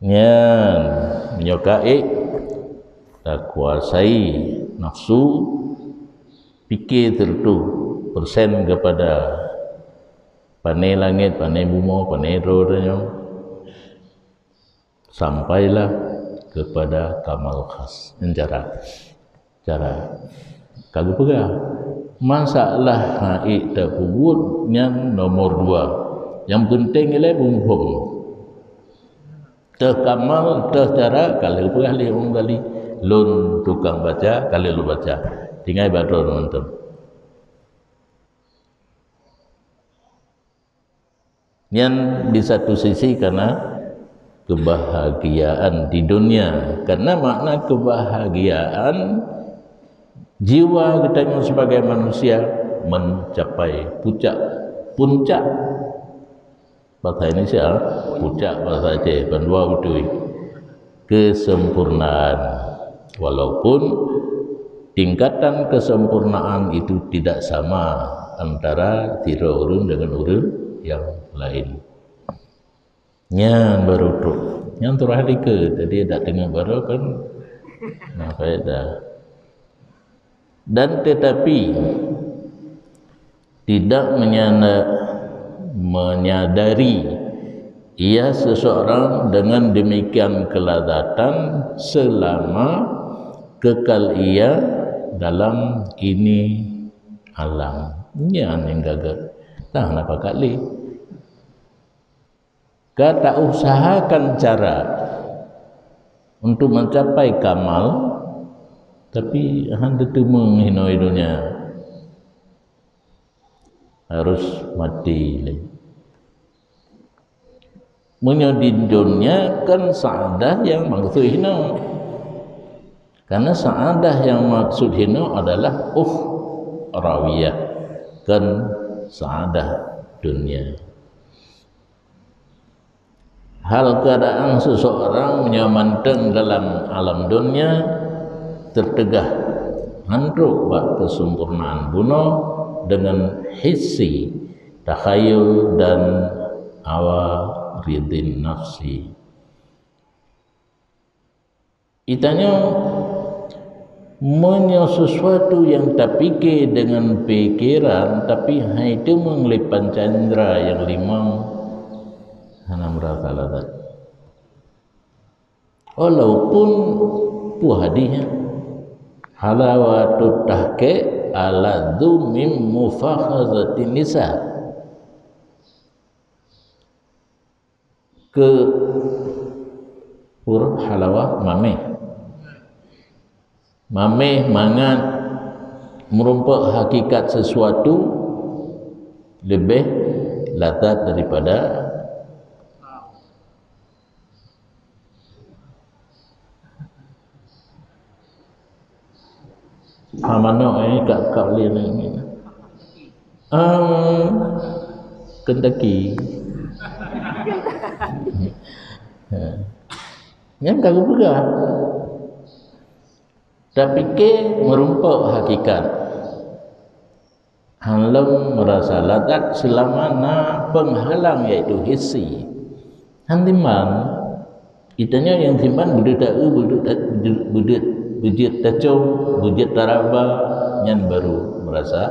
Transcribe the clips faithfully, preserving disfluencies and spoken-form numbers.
Nyan, meunyoe ka ék takuasai nafsu, pike sireutoh persen kepada pane langét, pane bumoe, pane droe tanyoe, sampailah kepada kamal khas. Nyan cara. Cara. Ka geupeugah, masalah hana ék tapeubuet nyan nomor dua. Nyang peunteng ilée muphom. Teuh kamal, teuh cara, ka lheueh peugah lé ureuëng tadi, lôn tukang baca, ka lheueh lôn baca. Tinggai bak droe mantong. Nyan di satu sisi karena kebahagiaan di dunia. Karena makna kebahagiaan jiwa geutanyoe sebagai manusia mencapai puncak, puncak bahasa Indonesia, puncak bahasa Aceh, bandua beutôi, kesempurnaan. Walaupun tingkatan kesempurnaan itu tidak sama antara sidroe ureuëng dengan ureuëng yang lain. Nyan baru trok. Nyan turah dikeue. Jadi dak teungoh baru kan. Nah, faedah. Dan tetapi tidak menyana-, menyadari ia seseorang dengan demikian kelazatan selama kekal ia dalam ini alam. Nyan nyang gaga. Nah, napa kali? Ka tausahakan cara untuk mencapai kamal, tapi han teuteumeung hinoe donya. Harus mati lé. Meunyoe di donya kan saadah nyang maksud hinoe. Karena saadah nyang maksud hinoe adalah ukhrawiyah, kan saadah dunia. Hal keadaan seseorang meunyoe mantong dalam alam dunia teuteugah, han trok bak kesempurnaan bunoe dengan hissi, takhayul dan awaridin nafsi. Itanyoe, meunyoe sesuatu nyang tapike deungon pikeran, tapi hai teumeung lé panca indra nyang limong, hana meurasa lazat. Walaupun peue hadih nyan, halawatut tahqiq aladzu min mufakhazatin nisa. Keu huruf halawah mameh. Mameh mangat meurumpok hakikat sesuatu leubeh lazat daripada Ha, manok, eh, kak, kak boleh ni. Ah, Kentucky. Ha. Nyan ka geupeugah. Tapike meurumpok hakikat. Han lom meurasa lazat seulama na peunghalang, yaitu hissi. Han timbang. Geutanyoe nyang timbang beudeuet ta-, beudeuet ta-, beudeuet, beujeuet tacom, beujeuet taraba, nyan baru meurasa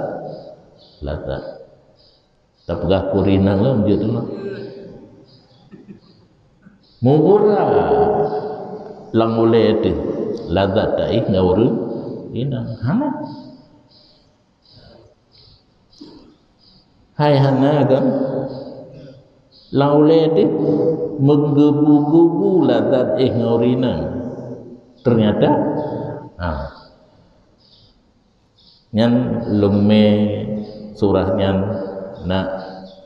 lazat. Tapeugah keu ureueng inong lom jeuet teuma. Mubura lam ulée teuh lazat taéh ngon ureueng inong. Hana. Hai hana kan? Lam ulée teuh meugeubu-gubu lazat éh ngon ureueng inong. Ternyata, ha. Nyan leume surah nyan nak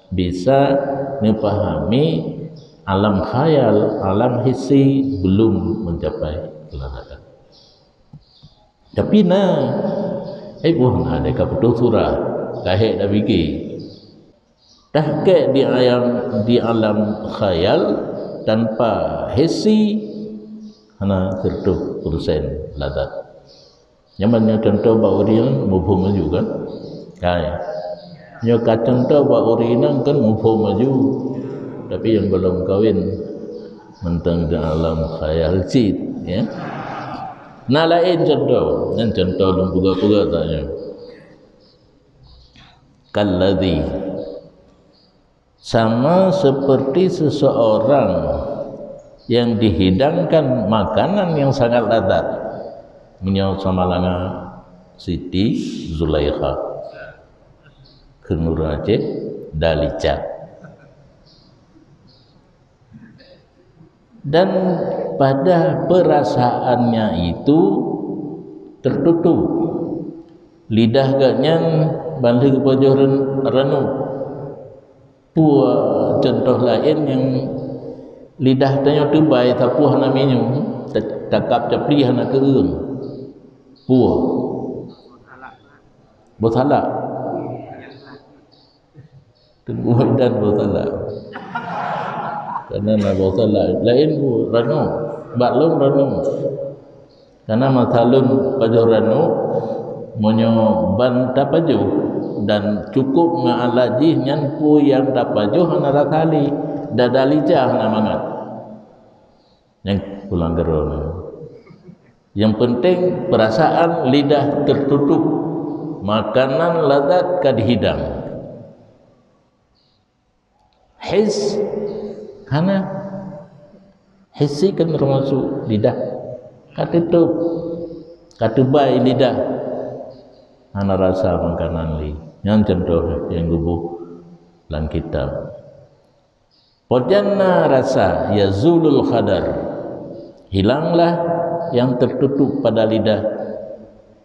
bisa neupahami alam khayal, alam hissi belum mencapai keulazatan. Tapi na, eh, boh na deh ka putôh surah, ka hék dak bigi. Tahqiq di alam, di alam khayal tanpa hissi hana seratus persen lazat. Nyaman nyoe contoh bak ureueng muphom laju kan? Hai. Nyoe ka contoh bak ureueng inong kan muphom laju. Tapi nyang gohlom kawin Mantong di alam khayal cit, ya. Nah, laén contoh. Nyan contoh lôn peugah-peugah tanyoe. Kalladzi. Sama seperti seseorang yang dihidangkan makanan yang sangat lazat. Meunyoe sama langa Siti Zulaikha, kheun ureuëng Aceh, dalica. Dan pada perasaannya itu tertutup. Lidah geuh nyan ban lheueh geupajoh ren-, ranub. Peue contoh laén nyang lidah tanyoe teubai sapeue hana minyum, ta-, takab capli hana keueung? Peue? Boh salak. Teungku Waidan boh salak. Karena na boh salak. Laén bu ranub. Bak lôn ranub. Karena masa lôn pajoh ranub, meunyoe ban tapajoh dan cukup ngon alat jih nyan peue nyang tapajoh hana rasa lé, dada lica hana mangat. Nyang pulang keudroe. Yang penting perasaan lidah tertutup. Makanan lazat ka dihidang. His hana. Hissi kan termasuk lidah. Ka tutup. Ka teubai lidah. Hana rasa makanan lé. Nyan contoh nyang geuboh lam kitab. Pojanna rasa yazulul khadar, hilanglah yang tertutup pada lidah,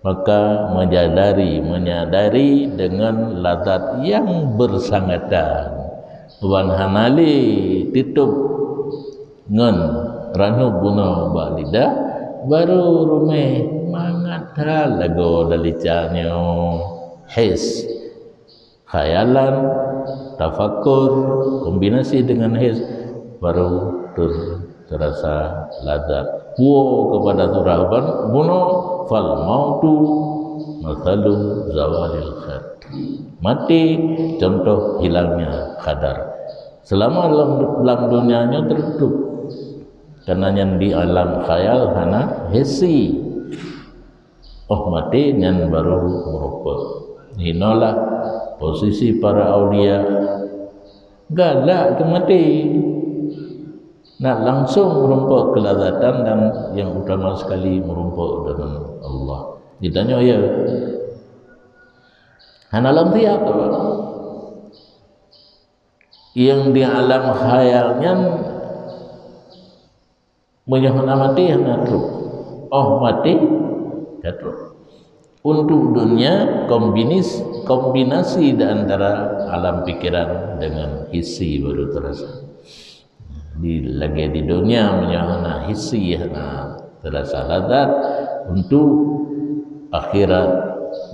maka menyadari, menyadari dengan lazat yang bersangatan. Wan hana lé tutup ngon ranub bunoe bak lidah, baru rumeh mangat that lagoe dalica nyoe. His. Khayalan, tafakur, kombinasi dengan his, baru ter-, terasa lazat. Wo kepada surah ban bunoe, fal mautu masalu zawalil khadar. Mati contoh hilangnya khadar. Selama lam, lam dunia nyoe tertutup. Karena nyan di alam khayal hana hissi. Oh mati nyan baru meureumpok. Inolah posisi para aulia. Galak keu mati. Nak langsung meureumpok keulazatan dan yang utama sekali meureumpok dengan Allah. Ditanyoe ya. Hana lom siap apa? Yang di alam khayal nyan meunyoe hana mati hana trok. Oh mati ka trok. Untuk dunia kombinis-, kombinasi di antara alam pikiran dengan hissi baru terasa. Di lagée di dunia meunyoe hana hissi hana terasa lazat, untuk akhirat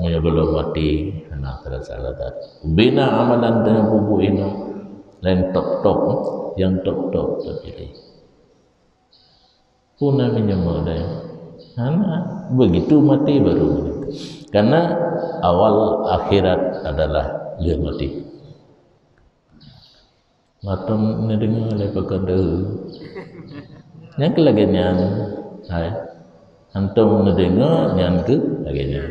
meunyoe gohlom mati hana terasa lazat. Bina amalan tanyoe bubuet inoe lain top-top, yang top-top tapiléh. Puna meunyoe dai. Hana, begitu mati baru. Karena awal akhirat adalah lheueh mati. Matom neudeungoe lé pakon deuh. Nyang keu lagée nyan, hai. Antom neudeungoe nyan keu lagée nyan.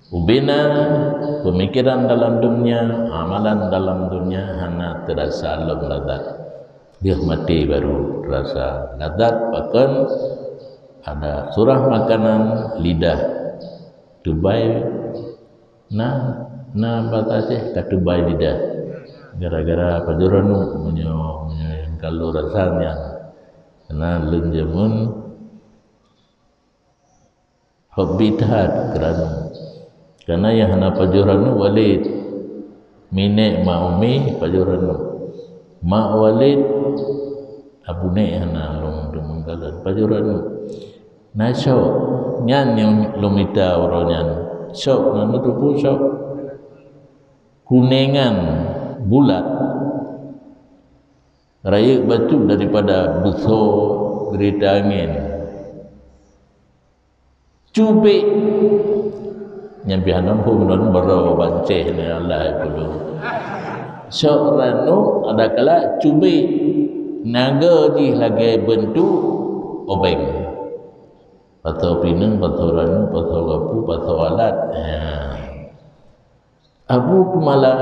Ubena pemikiran dalam dunia, amalan dalam dunia hana terasa lom lazat. Lheueh mati baru terasa lazat, pakon ada surah makanan lidah. Tubai na, na bata Aceh ka tubai lidah. Gara-gara pajoh ranub meunyoe, meunyoe nyang ka lôn rasa nyan. Karena lôn jameun hobi that keu ranub. Karena nyang hana pajoh ranub Walid. Minék mak umi pajoh ranub. Mak Walid, abu nek hana lôn deungon kalon pajoh ranub. Na syok, nyan nyang lôn mita uroe nyan. Syok na neuteupeue syok. Kuningan bulat. Rayeuk bacut daripada beusoe geurita angén. Cubék. Nyang pih hana muphom lôn baroe bancéh ni Allah peuleueh. Syok ranub ada kala cubék. Naga jih lagèe beuntuk obeng. Pasoe pineung, pasoe ranup, pasoe gapu, pasoe alat. Ha. Abu Kumala,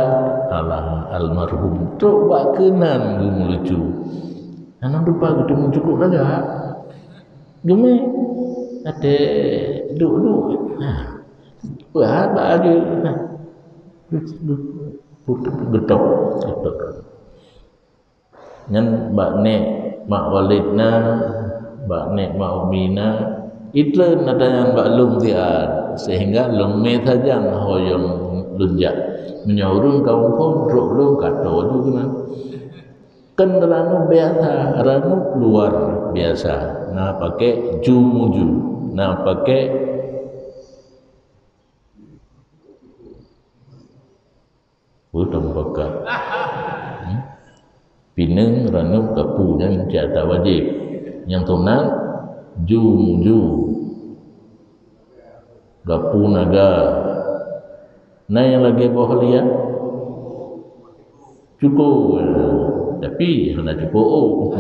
alah, almarhum, trok bak keunan geumeulucu. Hana lupa geuteumé cukôp lagak. Geumé, até duek-duek. Nah, peuhat bak ajeue. Nah, geutôp, geutôp. Nyan bak nèk mak Walid na, bak nèk mak Umi na, itreun ata nyan bak lôn siat, sehingga lôn mé sajan ho nyang lôn jak. Meunyoe ureueng ka muphom, trok lôn ka tô ju keunan. Kan ranup biasa, ranup luar biasa. Na pakai ju muju, na pakai Peue tameupakat? Hmm? Pineung, ranup, gapu nyan cit ata wajéb. Nyang sunat, ju muju, gapu naga. Na nyang lagèe boh lia? Cukôp. Tapi hana cukôp.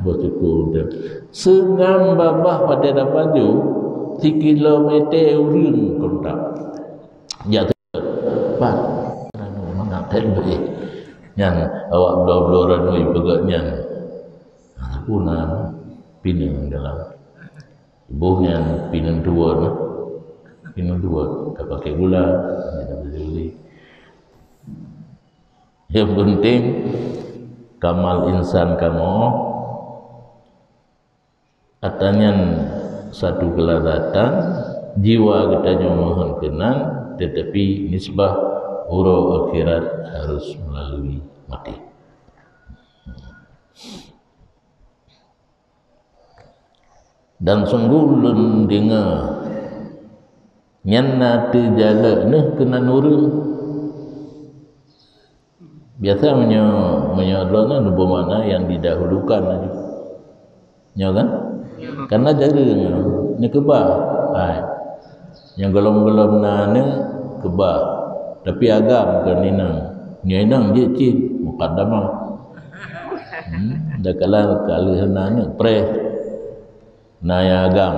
Boh cukôp tu. Seungab babah watèe tapaju, sikilomètè ureueng kontak. Jak Pat. Ranup mangat that beuh. Nyan awak bloe-bloe ranup ipeugöt nyan. Sapeue na pineung dalam. Boh nyan pineung tuwö na. Pineung tuwö ka pakai gula. Nyang penting kamal insan kamoe. Ata nyan satu keulazatan, jiwa geutanyoe meuhon keunan, tetapi nisbah uroe akhirat harus melalui maté. Dan sungguh lôn deungoe nyan na teujalak neuh keunan ureueng. Biasa meunyoe, meunyoe droeneuh neuboh makna nyang didahulukan laju. Nyoe kan? Karena jareueng neukeubah. Hai. Nyang gohlom-gohlom na neuh keubah. Tapi agam kon inong. Nyoe inong jeuet cit mukaddamah. Hmm, dakala ka lheueh na neuh preh. Na nyang agam.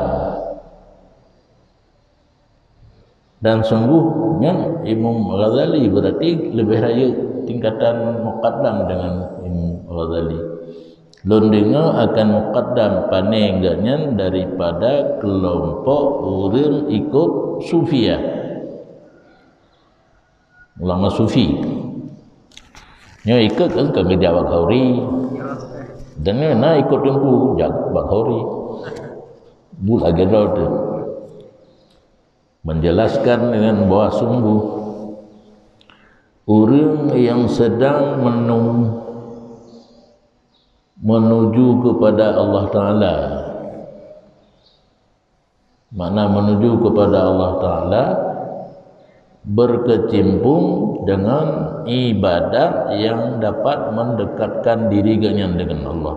Dan sungguh nyan Imam Ghazali berarti leubeh rayeuk tingkatan mukaddam dengan Imam Ghazali. Lôn deungoe akan mukaddam panèng geuh nyan daripada keulompok ureueng ikot Sufiyah. Ulama Sufi. Nyoe ikot kan ka geujak bak khauri. Dan nyoe na ikot teungku jak bak khauri. Bu lagèe droe teuh. Menjelaskan dengan bahwa sungguh ureueng yang sedang menung-, menuju kepada Allah Taala, makna menuju kepada Allah Taala, berkecimpung dengan ibadat yang dapat mendekatkan diri geuhnyan dengan Allah.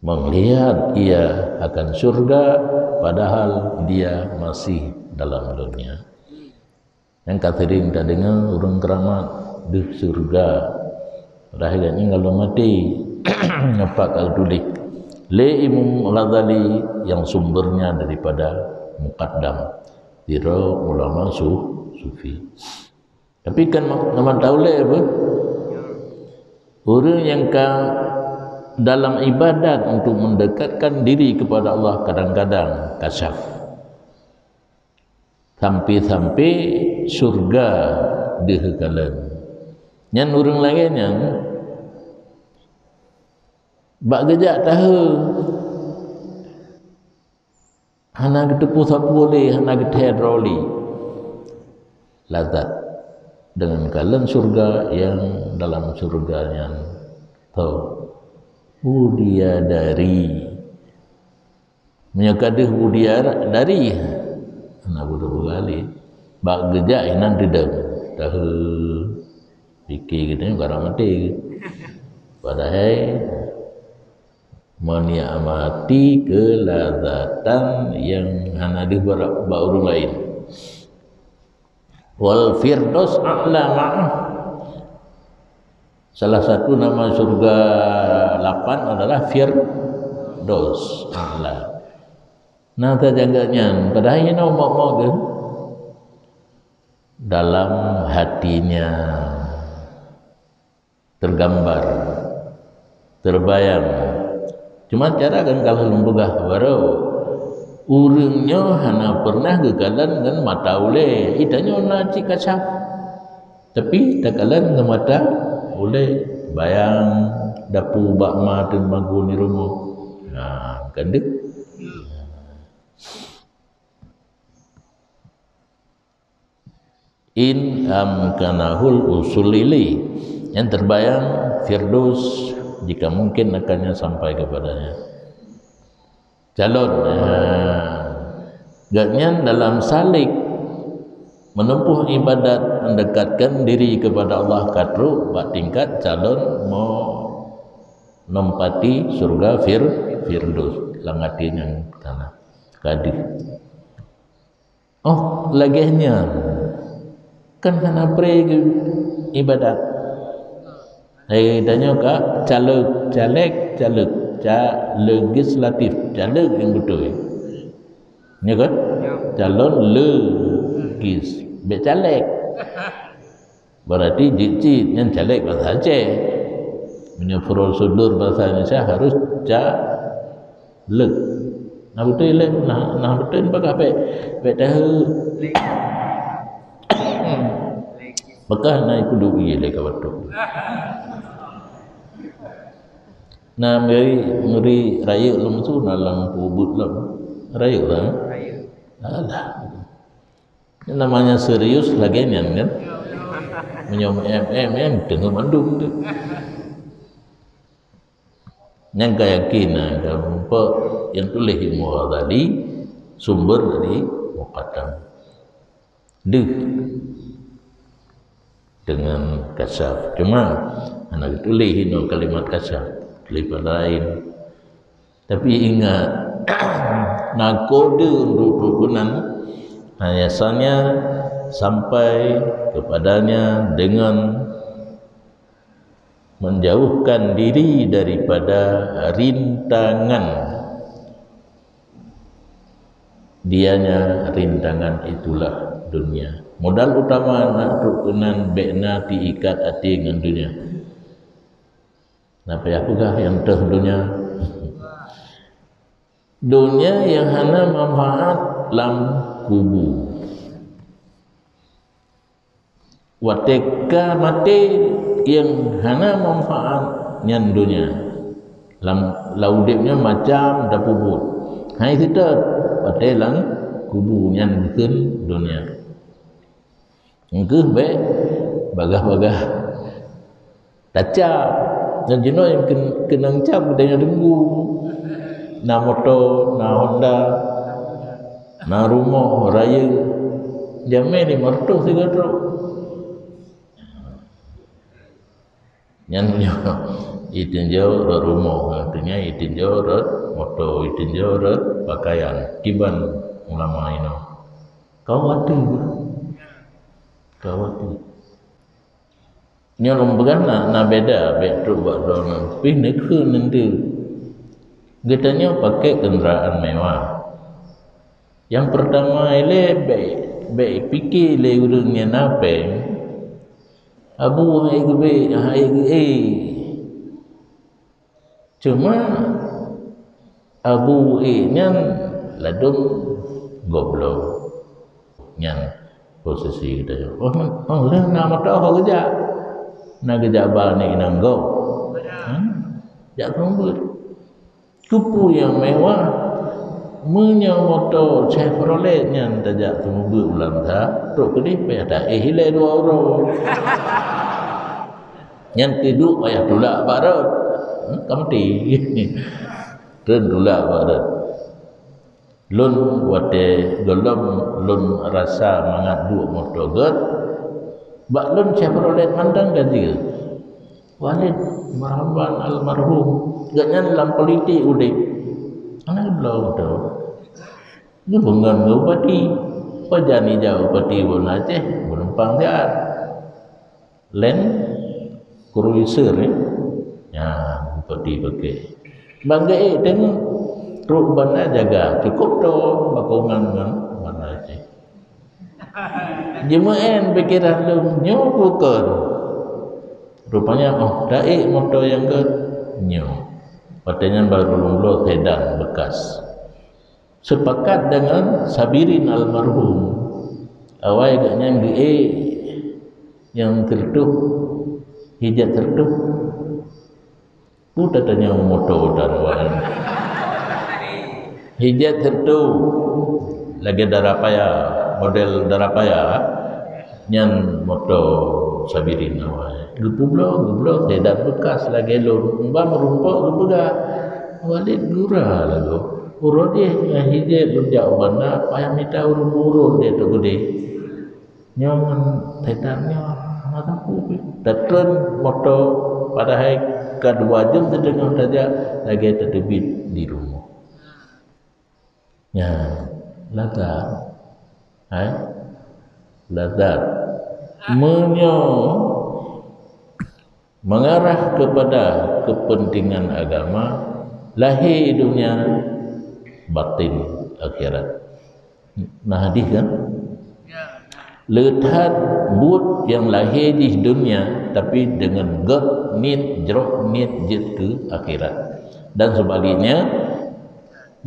Melihat ia akan syurga, padahal dia masih dalam dunia. Nyang ka sering tadeungoe ureueng keuramat deuh syurga. Padahai gobnyan ka lheueh maté. Nyoe pat ka geutuléh lé Imam Ghazali nyang sumbernya daripada mukaddam. Sidroe ulama su-, sufi. Tapi kan ma-, na mantong ulèe apa? Ureueng nyang ka dalam ibadat untuk mendekatkan diri kepada Allah kadang-kadang kasyaf. Sampai-sampai syurga deuh kalon. Nyan ureueng lagèe nyan bak geujak tahe. Hana geuteupeue sapeue lé, hana geuthèe droe lé. Lazat dengan kalon syurga nyang dalam syurga nyan tho. Bidadari. Meunyoe ka deuh bidadari, hana butuh peugah lé. Bak geujak inan teudong. Tahe. Pike geutanyoe ka rab maté. Padahai menikmati kelazatan nyang hana deuh bak, bak ureueng laén. Wal firdaus a'la ma'ah. Salah satu nama syurga lapan adalah Firdaus A'la. Nah, tajak nyan, padahai inoe mok-mok geuh dalam hatinya tergambar, terbayang. Cuma cara kan kalau lôn peugah baroe, ureuëng nyoe hana pernah geukalon ngon mata ulée. Itanyoe na cit kasyaf. Tapi takalon ngon mata ulée, bayang dapu bak ma teumanggon di rumoh. Nah, kan deuh. In amkanahul usul ilaihi, yang terbayang Firdaus jika mungkin akannya sampai kepadanya. Calon, ha, gobnyan dalam salik menempuh ibadat mendekatkan diri kepada Allah ka trok bak tingkat calon menempati syurga Fir-, Firdaus lam hati nyang kana ka deuh. Oh, lagée nyan. Kan hana pré geu-, ibadat. Hai tanyoe ka caleg, caleg, caleg, ca-, legislatif, caleg nyang beutôi. Nyo kan? Calon legis, bék caleg. Berarti jeuet cit nyan caleg bahasa Aceh. Meunyoe prosedur bahasa Indonesia harus caleg. Nah, beutôi lé, nah, nah, beutôi bagaih bék, bék tahu. Maka na iku duek lé ka batuk. Nah, meri, meri rayeuk lom su na lam pubut lom. Rayeuk lah. Alah. Namanya serius lagée nyan kan? Meunyoe em, em, em, teungoh mandum tu. Nyang ka yakin, nah, ka muphom nyang tuléh Imam Ghazali, sumber dari muqaddam. Deuh. Dengan kasyaf. Cuma, hana geutuléh inoe kalimat kasyaf. Tuléh pada laén. Tapi ingat, na kode untuk trok keunan, hanya saja sampai kepadanya dengan menjauhkan diri daripada rintangan. Dianya rintangan itulah dunia. Modal utama nak trok keunan bék na teuikat até ngon dunia. Na payah peugah nyang teuh dunia. Dunia nyang hana manfaat lam kubu. Watée ka maté nyang hana manfaat nyan dunia. Lam, lam udeb nyoe macam tapeubuet. Hai seutôt watée lam kubu nyan bukon dunia. Engkeuh bék bagah-bagah tacab. Dan jinoe nyang keu-, keunong cap geutanyoe deungoe. Na moto, na Honda, na rumoh rayeuk. Jamé lima ratus sigoe trok. Nyan nyoe itinjau rot rumoh, artinya itinjau rot moto, itinjau rot pakaian. Kiban ulama inoe. Kawati, kawati. Nyoe lôn peugah na, na beda bék trok bak droeneuh, pih neukheun neuntu. Geutanyoe pakai kendaraan mewah. Nyang peurtama ilée bék, bék pike lé ureuëng nyang na péng, abu hai geubék, hai geuék. Cuma abu ék nyan ladôm goblok. Nyan posisi geutanyoe. Oh, oh, lheueh na moto ho geujak. Na geujak ba aneuk inong gob. Hmm? Jak seumeubeuet. Keupeue nyang mewah? Meunyoe moto Chevrolet nyan tajak seumeubeuet u Langsa, trok keudeh payah taéh ilée dua uroe. Nyan teuduek payah tulak bak rot. Hmm, ka meuti. Treun tulak bak rot. Lôn watée gohlom lôn rasa mangat duek moto gét, bak lôn Chevrolet mantong ka jeuet. Walid Marhaban almarhum, gobnyan lam politik udeb. Hana geubloe moto. Geupeungon ngon bupati. Pajan ija bupati Banda Aceh, meunumpang siat. Land Cruiser, eh? Ya, seperti pakai. Bangga eh tengok. Trok banda jaga. Cukup tu bakongan ngon banda cek. Jeumaén pikiran lôn nyoe bukon. Rupanya, oh, taék moto nyang gét nyoe. Watée nyan baru lôn bloe sedan bekas. Sepakat dengan Sabirin almarhum. Awai gobnyan geuék nyang teureutôh, hijat teureutôh. Peue tatanyong moto dan wan. Hijat teureutôh lagée dara paya, model dara paya. Nyan moto Sabirin awai. Geupubloe, geubloe sedan bekas lagée lôn. Bang rumpok geupeugah. Walid gura lagoe. Uroe jih ngon hijat lôn jak u banda, payah mita ureuëng urôn deh tu geude. Nyoe ngon sedan nyoe hana sapeue pih. Tatreun moto padahai ka dua jeuem siteungoh tajak lagée tateubiet di rumoh. Nyan, lazat. Hai? Lazat. Meunyoe mengarah kepada kepentingan agama, lahé dunia, batin akhirat. Na hadis kan? Le that buet nyang lahé jih dunia, tapi deungon gét niet, jroh niet jeuet keu akhirat. Dan sebaliknya,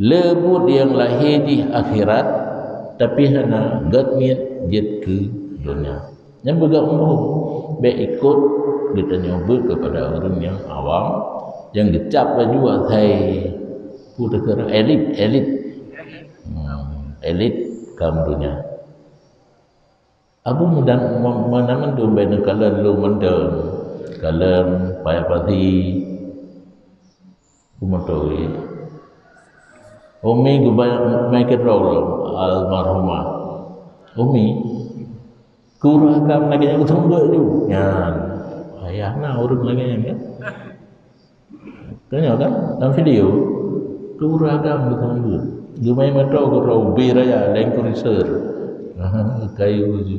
le buet nyang lahé jih akhirat, tapi hana gét niet jeuet keu dunia. Nyan beugét muphom, bék ikot geutanyoe beuet keupada ureuëng nyang awam, nyang geucab laju asai peue teukeurah elit, elit. Hmm, elit kaum dunia. Abu mudan meunan mandum bék neukalon lôn mantong, kalon payah pasi. Kumotori. Umi geubanyak mai keudroe almarhumah. Umi, kurah agam lagée nyan geuseumeubeuet ju. Nyan, payah na ureuëng lagée nyan kan? Tanya kan? Dalam video, kurah agam geuseumeubeuet. Geumai moto keudroe ubé raya, Land Cruiser. Kayu ju.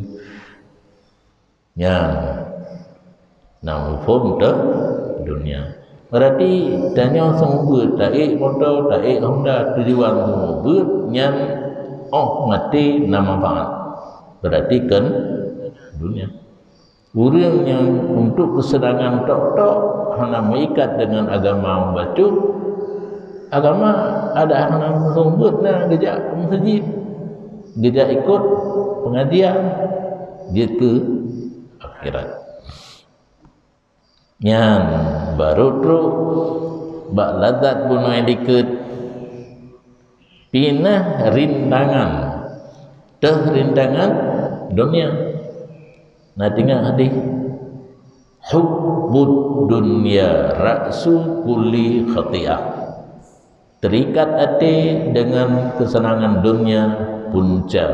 Nyan, na muphom teuh dunia. Berarti tanyoe seumeubeuet, taék moto, taék Honda, tujuan seumeubeuet nyan, oh maté na manfaat. Berarti kon dunia. Ureuëng nyang untuk keuseunangan tok-tok hana meuikat deungon agama bacut, agama ada hana seumeubeuet na geujak meuseujid. Geujak ikot pengajian, jeuet keu akhirat. Nyan baru trok bak lazat bunoe dikeue, pinah rintangan, teuh rintangan dunia. Na teuingat hadis, hubbud dunya ra'su kulli khati'ah. Terikat até dengan kesenangan dunia punca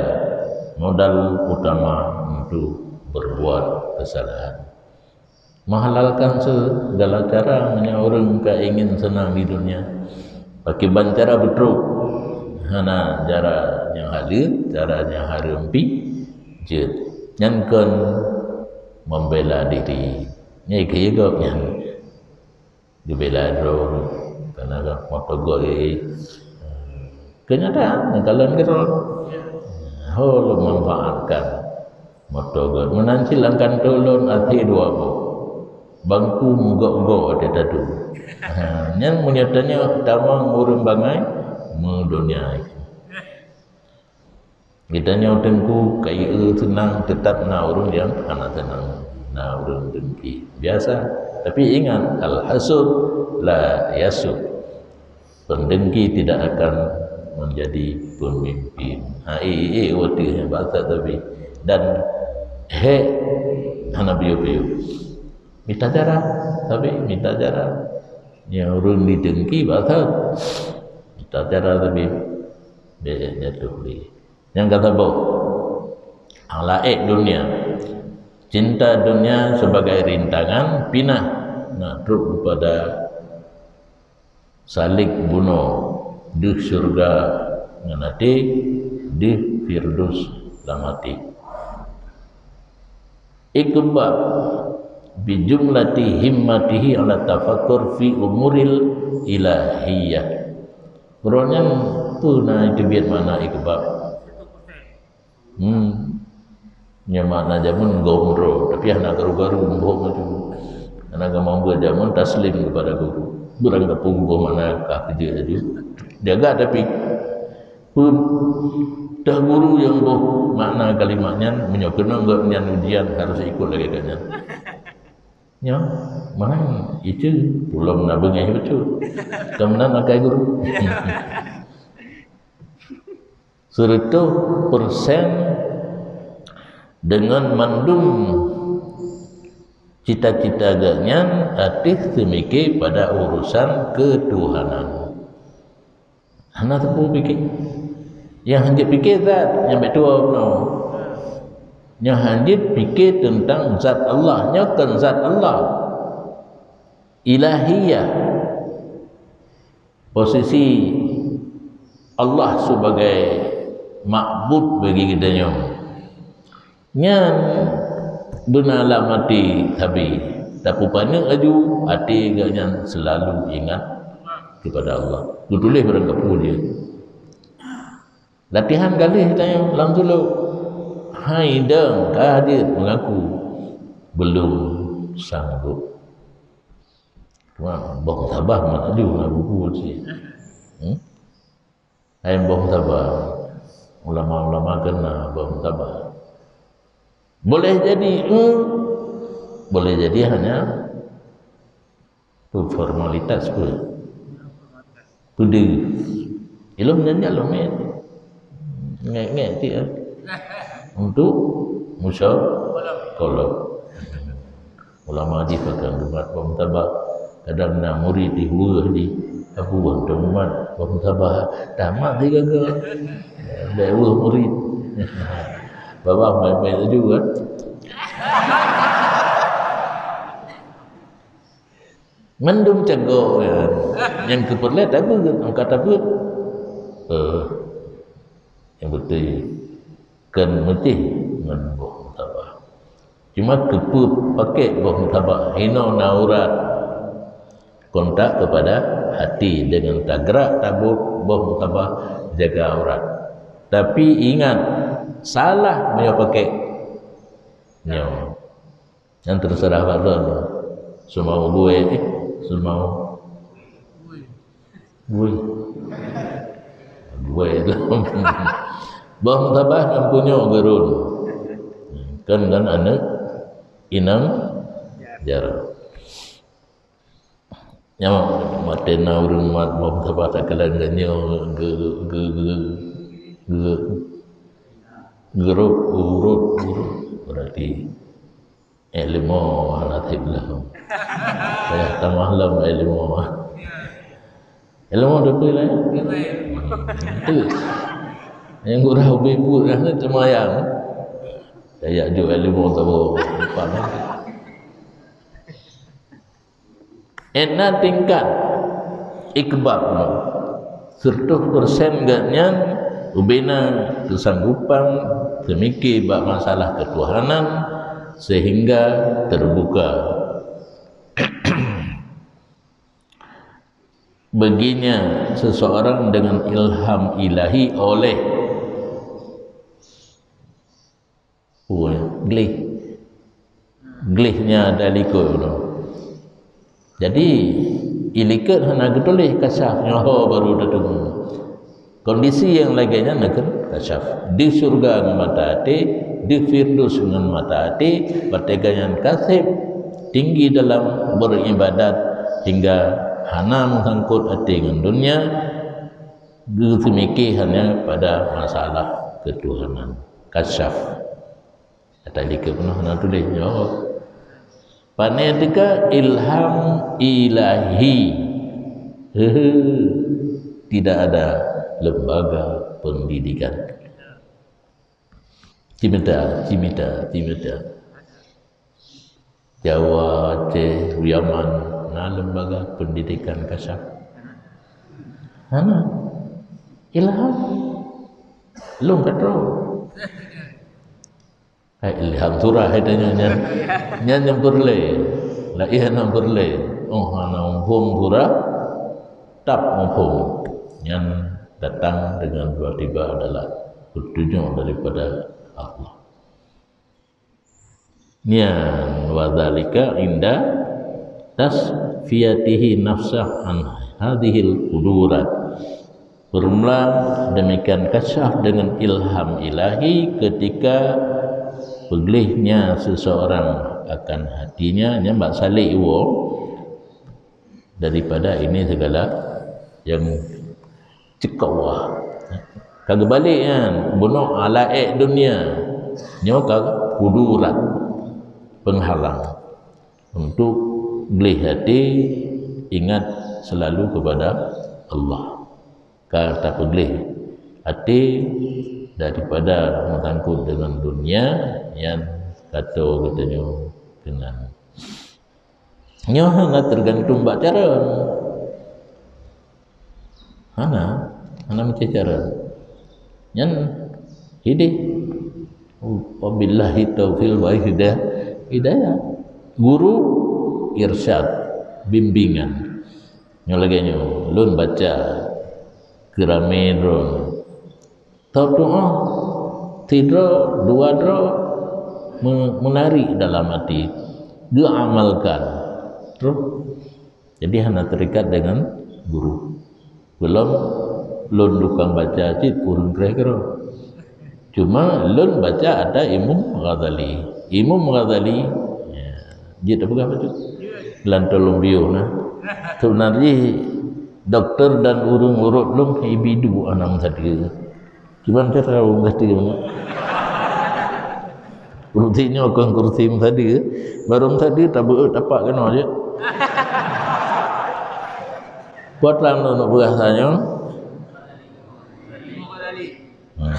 modal utama untuk berbuat kesalahan. Menghalalkan segala cara meunyoe ureuëng ka ingin senang di dunia. Pakiban cara beutrok, hana cara nyang halal, cara nyang hareuem pih jeuet. Nyan kon membela diri. Nyan keu gobnyan. Geubela droe, kana ka meupeugöt lé. Keunyataan, neukalon keudroe. Ho lôn manfaatkan moto gét. Meunan cit lam kantô lôn até dua boh. Bangku meugok-gok até tatu. Ha, nyan meunyoe tanyoe tamong ureuëng bangai, meudonya. Geutanyoe teungku kayée seunang, teutab na ureuëng nyang hana seunang, na ureuëng dengki. Biasa. Tapi ingat, al-hasud la yasud. Pendengki tidak akan menjadi pemimpin. Ha, eh, eh, watée nyan bahasa tapi. Dan hék hana piôh-piôh. Mita cara, tapi mita cara. Nyang ureuëng didengki bahasa. Mita cara tapi. Bék jatuh lé. Nyang ka saboh, halaék dunia. Cinta dunia sebagai rintangan pinah na trok kepada salek bunoe deuh syeuruga ngon até, deuh Firdaus lam até. Ikubak Bi jumlati himmatihi ala tafakkur fi umuril ilahiyah. Uroe nyan peue na teubiet makna ikbal? Hmm. Nyan makna jameun gomro, tapi hana garu-garu, boh maju. Hana gampang buet jameun taslim kepada guru. Beurangkapeue boh makna ka keujeuet laju. Jaga tapi peue teuh guru nyang boh makna kalimat nyan, meunyoe keunong gobnyan ujian harus ikut lagèe nyan. Nyoe, meunan itu ulôn na beungéh beutôi. Keumeunang akai guru. Seratus persen deungon mandum cita-cita geuh nyan ateueh teumike pada urusan keutuhanan. Hana teupeu pike. Nyang hanjeuet pike zat nyang bèk tuwoe bunoe. Nyang hanjeuet pike teuntang zat Allah, nyoe kon zat Allah. Ilahiyah. Posisi Allah sebagai makbud bagi geutanyoe. Nyan beuna lam até sabe. Tapeupaneuk laju até geuh nyan selalu ingat kepada Allah. Geutuléh barangkapeue dia. Latihan galeh tanyoe lam sulok. Hai dong ka jeuet mengaku belum sanggup. Cuma boh tabah mana laju na buku cit. Hmm? Hai boh tabah. Ulama-ulama kena boh tabah. Boleh jadi, hmm, boleh jadi hanya tu formalitas pun. Peudeuh. Ilom nyan nyan lom, eh. Ngek-ngek cit, eh. Untuk musyawarah. Ulama jih pakon geumat boh tabah. Kadang na murid di hueh di Abu Wan Muhammad boh tabah. Tamat di gaga. Dah hueh murid. Babah main-main laju kan. Mandum cagok, ya. Nyang keupeureulèe tabeuet, angka tabeuet. Eh, nyang beutôi kon meutéh ngon boh tabah. Cuma keupeue pakèk boh tabah, hinoe na urat. Kontak kepada hati dengan tagrak tabeuet boh tabah jaga urat. Tapi ingat, salah meunyoe pakèk nyoe. Nyan teuseurah bak droeneuh. Seumau gui, eh, seumau gui. Gui lom. Boh tabah ngon punyueng geurôn. Kan ngon aneuk inong jaroe. Nyoe maté na ureueng mat boh tabah takalon geuh nyoe geu-, geu-, geu-, geu-, geurot, urot, urot. Berarti Ilmu hana tiep lom. Payah tamah lom ilmu. Ilmu teupeue lah. Itu. Nyang gurah ubé put lah ni teumayang. Kayak juk ilmu tu. Enam tingkat ikbal. Seratus persen geuh nyan ubena keusanggupan teumike bak masalah keutuhanan sehingga terbuka baginya seseorang dengan ilham ilahi oleh Oh, gleh. Gleh nyan ada likot tu. Jadi, ilikot hana geutuléh kasyaf nyoe ho baru teutemu. Kondisi nyang lagèe nyan na keuh kasyaf. Di syurga ngon mata até, di Firdaus ngon mata até, watèe geuh nyan kaseb tinggi dalam beribadat hingga hana meusangkot até ngon dunia, geuseumike hanya pada masalah ketuhanan. Kasyaf. Ata likot peunoh na tuléh nyoe. Pane teuka ilham ilahi. Hehe. Tidak ada lembaga pendidikan. Cimita, cimita, cimita. Jawa, Aceh, Yaman, na lembaga pendidikan kasyaf? Hana. Ilham. Lôn ka troh. Hai ilham surah hai tanyoe nyan. Nyan nyang peureulée. Laén nyang peureulée. Oh, hana muphom surah, tab muphom. Nyan datang dengan tiba-tiba adalah petunjuk daripada Allah. Nyan, wa dzalika inda tasfiyatihi nafsah an hadzihil qudurat. Bermula demikian kasyaf dengan ilham ilahi ketika peuglehnya seseorang akan hatinya, nyan bak salek iwoe daripada ini segala yang cekawah. Ka geubalek nyan, bunoe ala ék dunia. Nyoe ka kudurat, penghalang untuk gleh hati ingat selalu kepada Allah. Ka tapeugleh hati daripada meusangkut dengan dunia nyan, kata geutanyoe keunan. Nyoe hana tergantung bak cara. Hana, hana macam cara. Nyan hidayah. Wabillahi taufiq wal hidayah. Hidayah. Guru irsyad, bimbingan. Nyoe lagée nyoe, lôn baca keu ramé droe. Tau tu'oh, sidroe, dua droe, me-, menarik dalam hati, geuamalkan. Terus, jadi hana terikat dengan guru. Belum lôn tukang baca cit ureuëng kreh keudroe. Cuma lôn baca ada Imam Ghazali. Imam Ghazali, ya, jeuet peugah betul. Lam tolong biôh nah. Sebenarnya doktor dan ureuëng urut lôn ibidu anam sadeue. Cuman saya tahu mesti mana. Kursi nyoe kon kursi tadi, baru tadi tabeuet tapak kena je. Buat lam nak berasa nyoe. Hmm.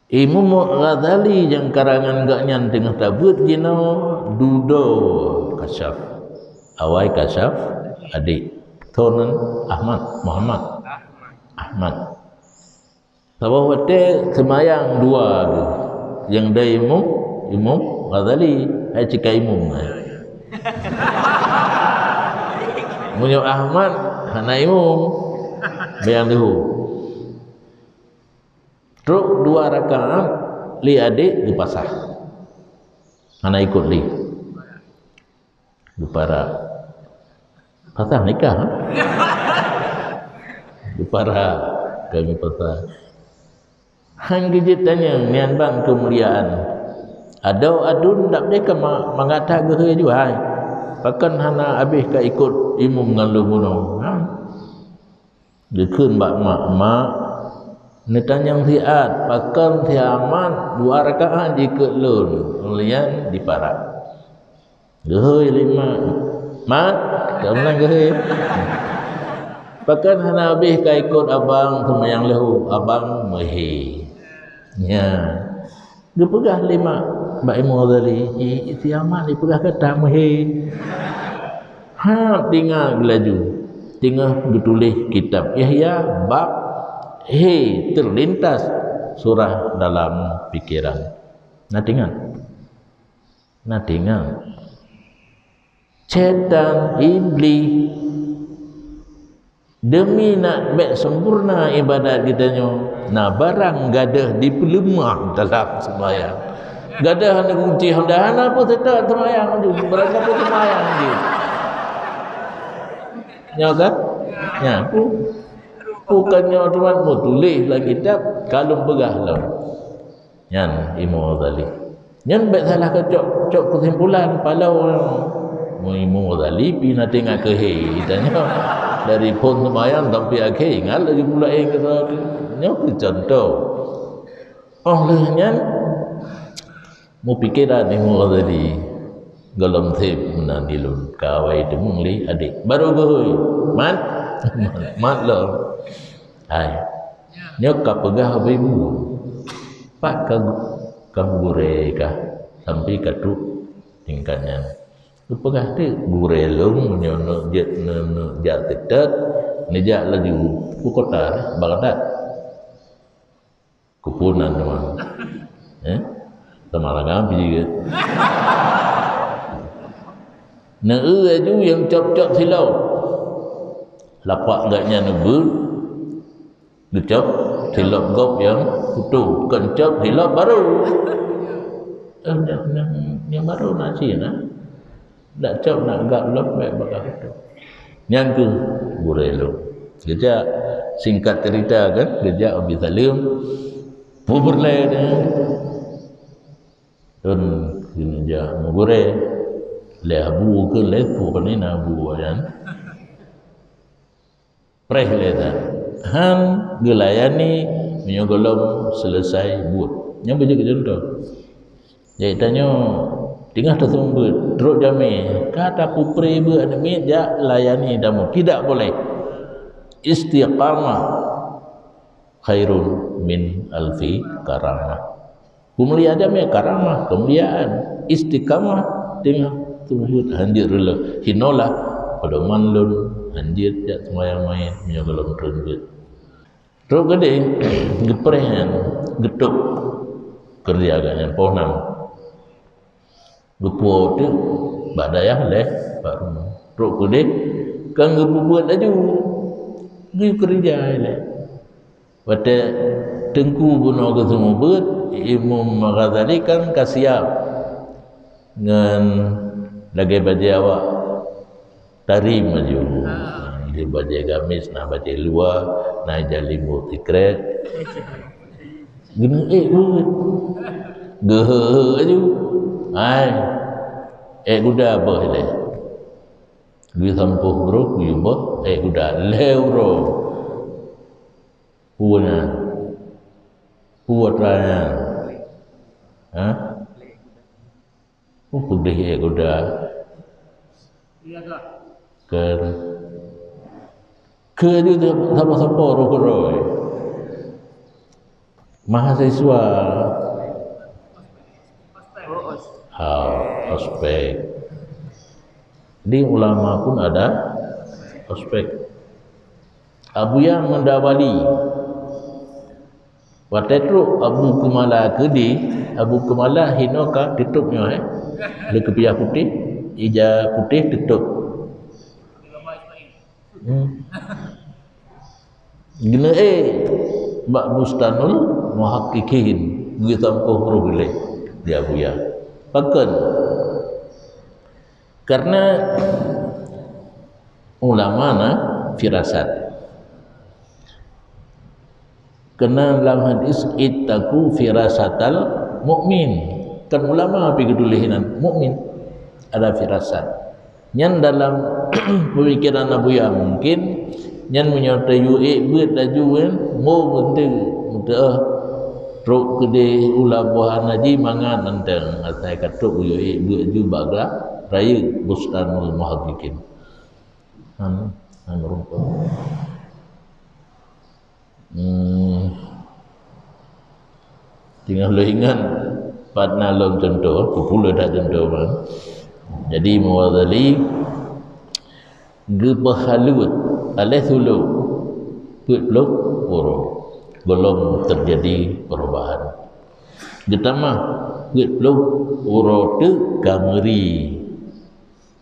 Imam Ghazali nyang karangan geuh nyan teungoh tabeuet jinoe dudoe kasyaf. Awai kasyaf adik. Thon Ahmad, Muhammad. Ahmad. Saboh watée seumayang dua geuh. Nyang dai imum, Imam Ghazali, hai cika imum. Meunyoe Ahmad hana imum, bayang deuhu. Trok dua rakaat, lé adék geupasah. Hana ikot lé. Geupara. Pasah nikah, ha? Geupara. Kami pasah. Han geujeuet tanyong, nyan ban keumuliaan. Adoe aduen dak deh ka ma-, mangat that geuhôi juhai. Pakon hana abéh ka ikot imum ngon lôn bunoe? Ha? Geukheun bak mak, "Mak, neutanyong siat, pakon si Ahmad dua rakaat jikheun lôn, lheueh nyan diparak." Geuhôi lé mak, "Mat, ka meunan geuhôi. Pakon hana habéh ka ikot abang seumayang leuhô, abang meuhé." Nya. Geupeugah lé mak bak Imam Ghazali, "Ih, si Ahmad jipeugah gata meuhé." Ha, teungoh geulaju. Teungoh geutuléh kitab Ihya bab hé terlintas surah dalam pikiran. Na teuingat? Na teuingat? Syaitan, Iblih, deumi nak bék sempurna ibadat geutanyoe, na barang gadôh dipeuleumah dalam seumayang. Gadôh hana kunci, hana, hana peue seutôt seumayang laju, barang gadôh seumayang laju. Nyoe kan? Nya, pu-, bukan nyoe tuan meutuléh lam kitab, ka lôn peugah lom. Nyan Imam Ghazali. Nyan bék salah keu cok, cok keusimpulan paloe. Mu Imam Ghazali pi na teuingat keuhé, tanyoe dari phon seumayang sampai akhé ingat laju pula, eh, kata nyoe keu contoh. Oh lheueh nyan mupikeran Imam Ghazali, gohlom sép meunan di lôn ka awai teumeung lé adék. Baru geuhôi, "Mat, mat lom." Hai. Nyoe ka peugah ubé ibu. Pat ka, ka gurée ka sampai ka trok tingkat nyan. Geupeugah teuk gurée lôn meunyoe neuk jeuet, neuk, neuk jak seutôt, neujak laju u kota Baghdad. Keupeue nan teuma? Eh? Sama lagam biji ke? Neu laju nyang cop-cop silop. Lapak gak nyan neubeuet, geucop silop gob nyang putôh, kon cop silop barô. Eh, nyang, nyang, nyang barô na cit na. Dak cop nak gab lom bèk bak putôh. Nyan keuh gurèe lôn. Geujak, singkat cerita kan, geujak Abi Salim, peureulèe nyan. Lôn keuneuk jak meugurèe, lé abu keu lé pu keuneuk na abu nyan. Preh lé that. Han geulayani meunyoe gohlom seuleusai buet. Nyan beujeuet keu cuntoh. Jadi tanyoe teungoh taseumeubeuet, trok jamé, ka tapeupreh beuet aneuk miet jak layani tamu. Tidak boleh. Istiqamah khairun min alfi karamah. Peumulia jamé karamah, keumuliaan, istiqamah teungoh seumeubeuet hanjeuet reuloh. Hinoe lah, padum lôn hanjeuet jak seumayang mait meunyoe gohlom treun beuet. Trok keudeh, geupreh nyan, geutôb keureuja geuh nyan poh nam. Geupuwoe teuk bak dayah lé bak rumoh. Trok keudeh kan geupeubuet laju. Geuyue keureuja ilèe. Watèe teungku bunoe geuseumeubeuet, Imam Ghazali kan ka siap ngon lagèe bajèe awak. Tari maju. Ah. Di bajèe gamis, na bajèe luwa, na ija limbu sikrek. Geuneuk ék beuet. Geuheu-heu aju. Hai. Ék guda boh ilèe. Geusampôh brôk, geuyue boh ék guda lhèe uroe. Peue nyan? Peue atra nyan? Ha? Peue peudeh ék guda? Keu, keu ju sapo-sapo roh keudroe. Mahasiswa. Ha, ospek. Di ulama pun ada ospek. Abuya Mendawali. Watèe trok Abu Keumala keudeh, Abu Keumala hinoe ka teutôb nyoe, eh. Lé keupiah putéh, ija putéh teutôb. Hmm. Geuneuk ék bak Bustanul Muhaqqiqin, geusampôh brôk ilèe di Abuya. Pakon? Karena ulama na firasat. Karena lam hadis, "Ittaqu firasatal mukmin." Kan ulama pih geutuléh nan mukmin. Ada firasat. Nyan dalam pemikiran Abuya mungkin, nyan meunyoe tayue ék beuet laju kan, mo meuteuk, meuteuk, eh, trok keudeh u Labuhan Haji mangat mantong, asai ka trok yue ék beuet laju bak rayeuk Bustanul Muhaqqiqin. Anu, anu rumpok. Hmm. Teungoh lôn ingat, pat na lôn cuntoh, peupuléh that cuntoh, bang. Jadi, Imam Ghazali geupeuhalot aléh sulok peuet ploh uroe, gohlom teujadi perubahan. Geutamah peuet ploh uroe teuk ka meuri,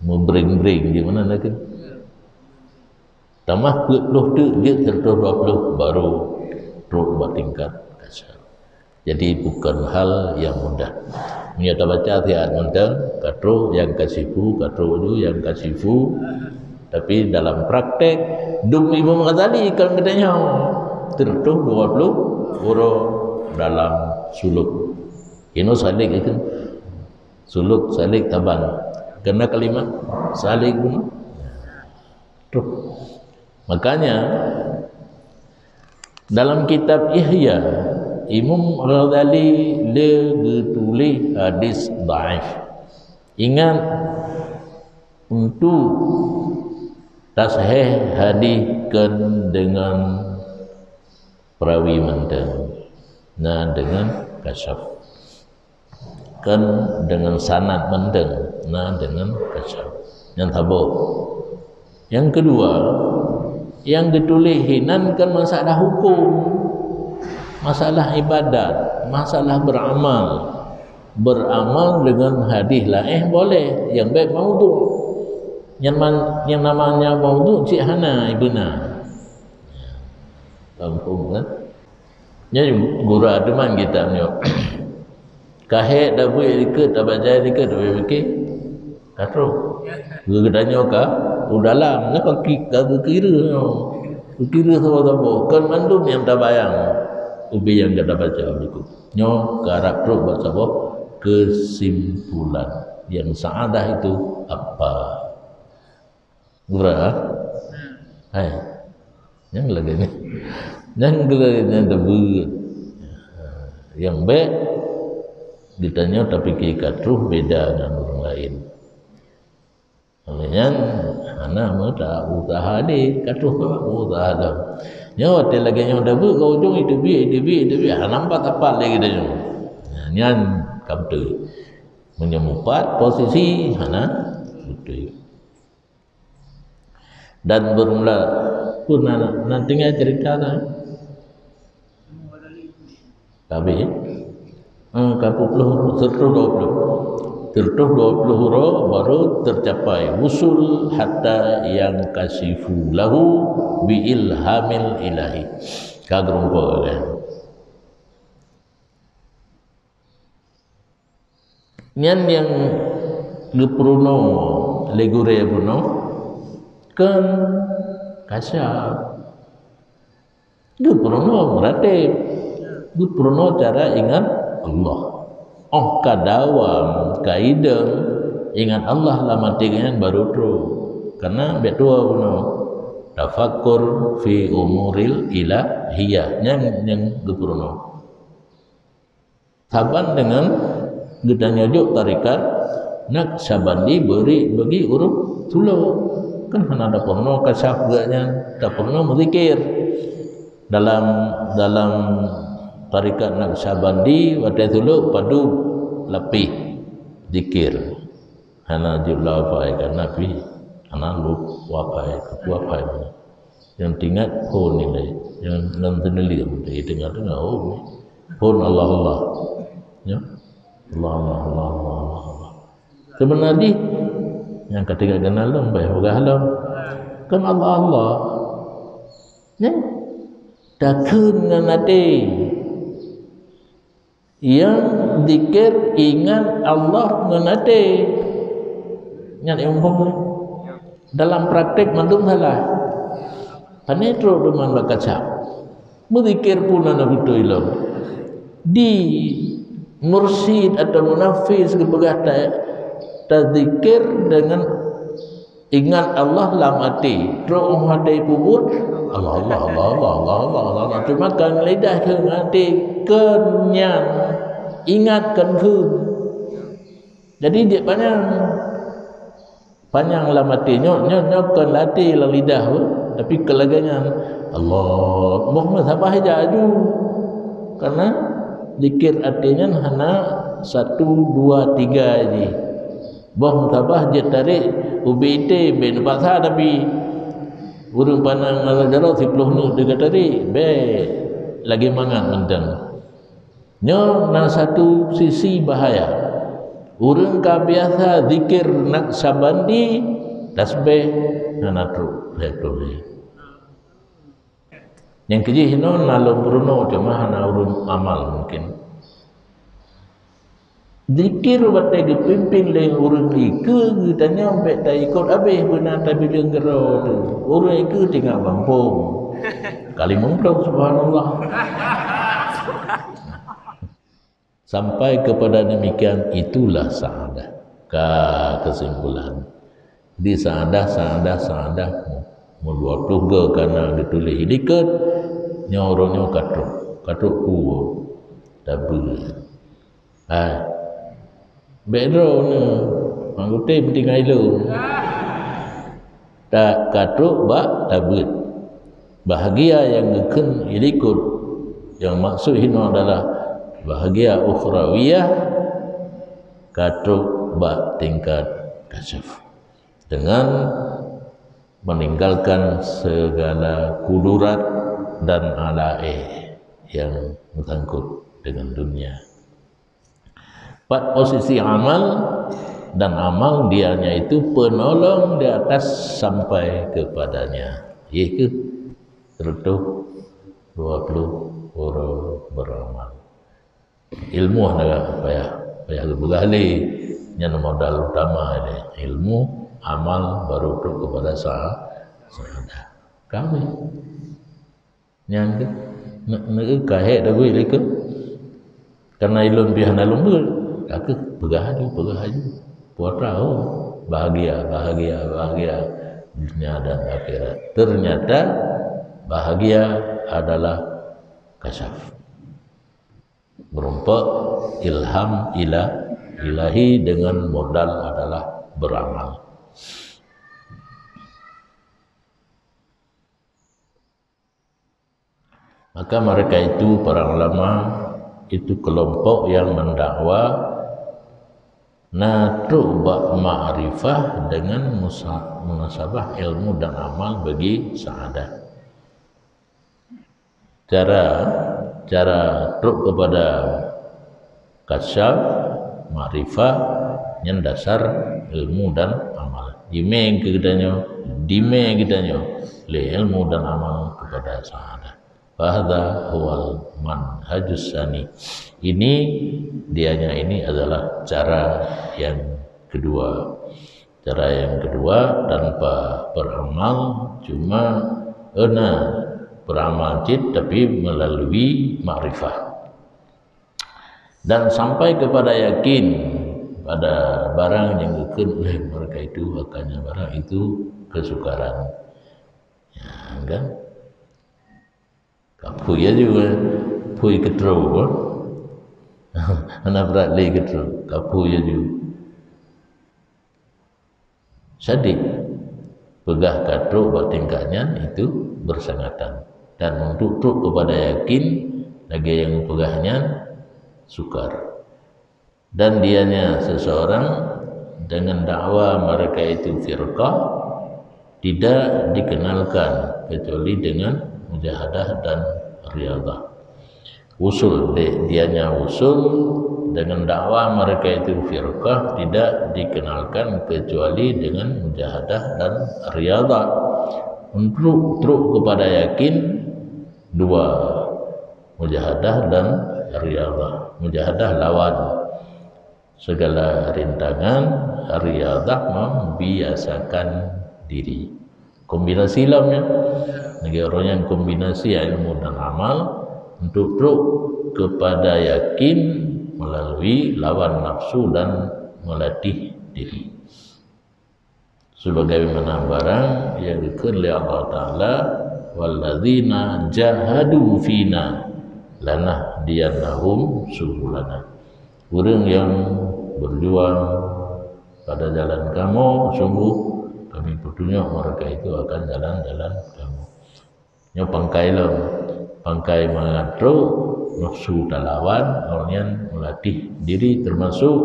meubring-bring di mana lagèe. Tamah peuet ploh teuk jeuet sireutôh dua ploh baru trok bak tingkat kasyaf. Jadi, bukan hal yang mudah. Meunyoe tabaca siat mantong, ka trok nyang kasyifu, ka trok laju nyang kasyifu. Tapi dalam praktek, dum Imam Ghazali kon geutanyoe, sireutôh dua ploh uroe dalam sulok. Inoe salik itu. Sulok, salik, taban. Keunan kalimat salik bunoe. Trok. Makanya, dalam kitab Ihya, Imam Ghazali le geutuléh hadis dhaif. Ingat, untuk tasahih hadis kon deungon perawi mantong, na deungon kasyaf. Kon deungon sanad mantong, na deungon kasyaf. Nyan saboh. Nyang keudua, nyang geutuléh hinan kon masalah huköm, masalah ibadat, masalah beuramal. Beramal dengan hadis laén boleh, nyang bèk maudhu'. Nyang man-, nyang namanya maudhu' cit hana beuna. Paham kan? Nyan gura teuma kitab nyoe. Ka hék tabeuet dikeue, tabaca dikeue, tapi mikir ka troh. Geutanyoe ka u dalam, nyoe ka ki-, ka geukira nyoe. Geukira saboh-saboh, kon mandum nyang tabayang ubé nyang ka tabaca dikeue. Nyoe karab troh bak saboh kesimpulan. Yang saadah itu apa? Gura? Hai. Nyang lagèe nyoe. Nyang lagèe nyan tabeuet. Nyang bèk geutanyoe tapike ka troh beda ngon ureueng laén. Oleh nyan, hana meuta-, usaha lé, ka troh ka usaha lom. Nyoe watèe lagèe nyoe tabeuet, ka ujong iteubiet, iteubiet, iteubiet, hana pat-pat lé geutanyoe. Nyan ka beutôi. Meunyoe mupat posisi, hana beutôi. Dan bermula pun na, na tinggai cerita na. Habis. Eh, ka peuet ploh, seratus dua puluh. Seratus dua puluh uroe baru tercapai wusul hatta yang kasifu lahu bi ilhamil ilahi. Ka geureumpok kan. Nyan nyang geupeurunoe lé gurèe bunoe kon kasyaf. Geupeurunoe meuratéb, geupeurunoe cara ingat Allah. Óh ka dawam, ka idong ingat Allah lam até geuh nyan baru troh. Karena bèk tuwoe bunoe. Tafakkur fi umuril ilahiyah. Nyan nyang geupeurunoe. Saban deungon geutanyoe jok tarekat Naqsyabandi bri bagi ureueng tulok. Kan hana tapeurunoe kasyaf geuh nyan, tapeurunoe meuzikir. Dalam, dalam tarekat Naqsyabandi watèe tulok padub lapéh zikir. Hana jeuet lafai ka Nabi, hana lheueh wafai, ka wafai. Nyang teuingat phon ilèe, nyang lam teuneulieng di teungoh-teungoh, oh, phon Allah, Allah. Ya. Allah, Allah, Allah, Allah, Allah, Allah. Seubeuna jih, nyang ka teuingat keunan lom, bah peugah lom. Kan Allah, Allah. Ya. Takheun ngon até. Nyang zikir ingat Allah ngon até. Nyan ilmu. Dalam praktek mandum salah. Pane trok deungon bak kaca. Meuzikir pun hana beutôi lom. Di mursyid atau munafiz geupeugah ta-, tazikir deungon ingat Allah lam até. Trok u até peubuet, Allah, Allah, Allah, Allah, Allah, Allah, Allah, Allah. Cuma kan lidah keu até, keu nyan. Ingat kan keu. Jadi, jeuet panyang. Panyang lam até nyoe, nyoe, nyoe kon lam até, lam lidah tu. Tapi keu lagèe nyan, Allah. Boh meusaboh ija aju. Karena zikir até nyan hana satu, dua, tiga jih. Boh meusaboh jeuet tarek ubé item, bèk neupaksa tapi. Ureueng pandang ngon jaroe siplôh neuk teuka tarek, bèk. Lagèe mangat mantong. Nyoe na satu sisi bahaya. Ureueng ka biasa zikir Naqsyabandi, tasbeh, hana trok lhèe ploh lhèe. Nyang keujih inoe na lôn peurunoe, cuma hana ureueng amal mungkin. Zikir watèe geupimpén lé ureueng ikeue geutanyoe bèk taikot habéh beuna tabileung keudroe teuh. Ureueng ikeue tinggai gampông. Ka limong ploh, subhanallah. Sampai kepada demikian, itulah saadah. Ka kesimpulan. Di saadah, saadah, saadah. Meudua ploh goe ka na geutuléh di likot. Nyoe uroe nyoe ka trok. Ka trok kuwoe. Tabeuet. Hai. Bèk droeneuh. Anggota penting ilôn. Tak ka trok bak tabeuet. Bahagia nyang geukheun di likot, nyang maksud hinoe adalah bahagia ukhrawiyah, ka trok bak tingkat kasyaf. Dengan meninggalkan segala kudurat dan alae yang bersangkut dengan dunia. Pat posisi amal, dan amal dianya itu penolong di atas sampai kepadanya. Yaitu seratus dua puluh orang beramal. Ilmu hana payah, payah geupeugah lé. Nyan modal utama dia. Ilmu, amal, baru trok kepada sa-, syahadah. Kami. Nyan ke? Ne-, ne-, ka hék dah buet lé ke? Karena ilôn pih hana lôn beuet. Ka keuh peugah aju, peugah aju. Putra, oh, bahagia, bahagia, bahagia dunia dan akhirat. Ternyata bahagia adalah kasyaf. Merumpok ilham ila-, ilahi dengan modal adalah beramal. Maka mereka itu, para ulama, itu kelompok yang mendakwa na trok bak makrifah dengan musa-, munasabah ilmu dan amal bagi syahadah. Cara, cara trok kepada kasyaf, makrifah, nyan dasar ilmu dan amal. Jimé keu geutanyoe, dimé geutanyoe lé ilmu dan amal kepada syahadah. Fahadha huwal manhajus sani. Ini, dianya ini adalah cara yang kedua. Cara yang kedua, tanpa beramal, cuma, eh, na beramal cit, tapi melalui makrifah. Dan sampai kepada yakin pada barang yang geukheun oleh mereka itu, akannya barang itu kesukaran. Ya, kan? Ka phui aju, eh. Phui keu trok, eh. Hana brat lé keu trok. Ka phui aju. Sadik, peugah ka trok bak tingkat nyan itu bersangatan. Dan untuk trok kepada yakin, lagèe nyang peugah nyan, sukar. Dan dianya seseorang dengan dakwa mereka itu firqah tidak dikenalkan kecuali dengan mujahadah dan riyadhah. Usul, di-, dianya usul dengan dakwa mereka itu firqah tidak dikenalkan kecuali dengan mujahadah dan riyadhah. Untuk trok kepada yakin, dua, mujahadah dan riyadhah. Mujahadah lawan segala rintangan, riyadhah membiasakan diri. Kombinasi lom nyan. Lagèe ureueng nyang kombinasi ilmu dan amal untuk trok kepada yakin melalui lawan nafsu dan melatih diri. Sebagaimana barang nyang geukheun lé Allah Taala, "Walladzina jahadu fina lanahdiyannahum subulana." Ureueng nyang berjuang pada jalan kamoe, sungguh kami peutunyok mereka itu akan jalan-jalan kamoe. Nyoe pangkai lom. Pangkai mangat trok, nafsu talawan, lom nyan melatih diri, termasuk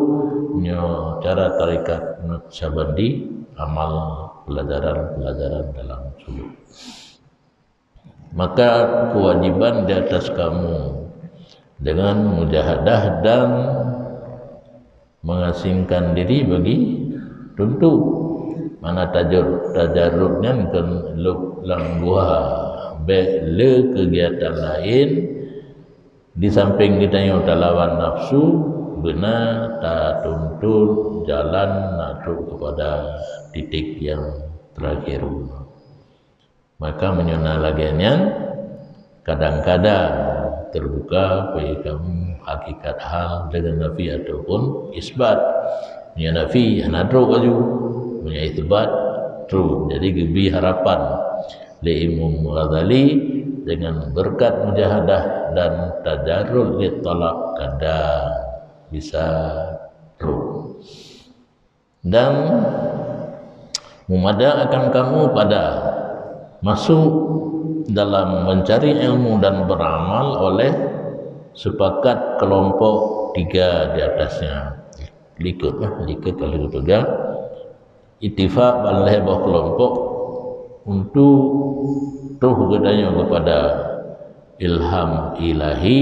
nyoe cara tarekat Naqsyabandi, amal pelajaran-pelajaran dalam suluk. Maka kewajiban di atas kamu dengan mujahadah dan mengasingkan diri bagi tuntu. Mana tajur-, tajarrud nyan keu lôb lam gua, bèk le kegiatan laén di samping geutanyoe talawan nafsu, beuna tatuntut jalan na trok kepada titik yang terakhir. Maka meunyoe na lagèe nyan, kadang-kadang teubuka bagi kamu hakikat hal deungon nafi ataupun isbat. Meunyoe nafi, hana trok laju. Meunyoe isbat, trok. Jadi, geubri harapan lé Imam Ghazali, dengan berkat mujahadah dan tajarrud lit talab, kadang bisa trok. Dan meumada akan kamu pada masuk dalam mencari ilmu dan beramal oleh sepakat kelompok tiga di atasnya. Likot lah, likot kalau peugah. Ittifaq ban lhèe boh kelompok untuk trok geutanyoe kepada ilham ilahi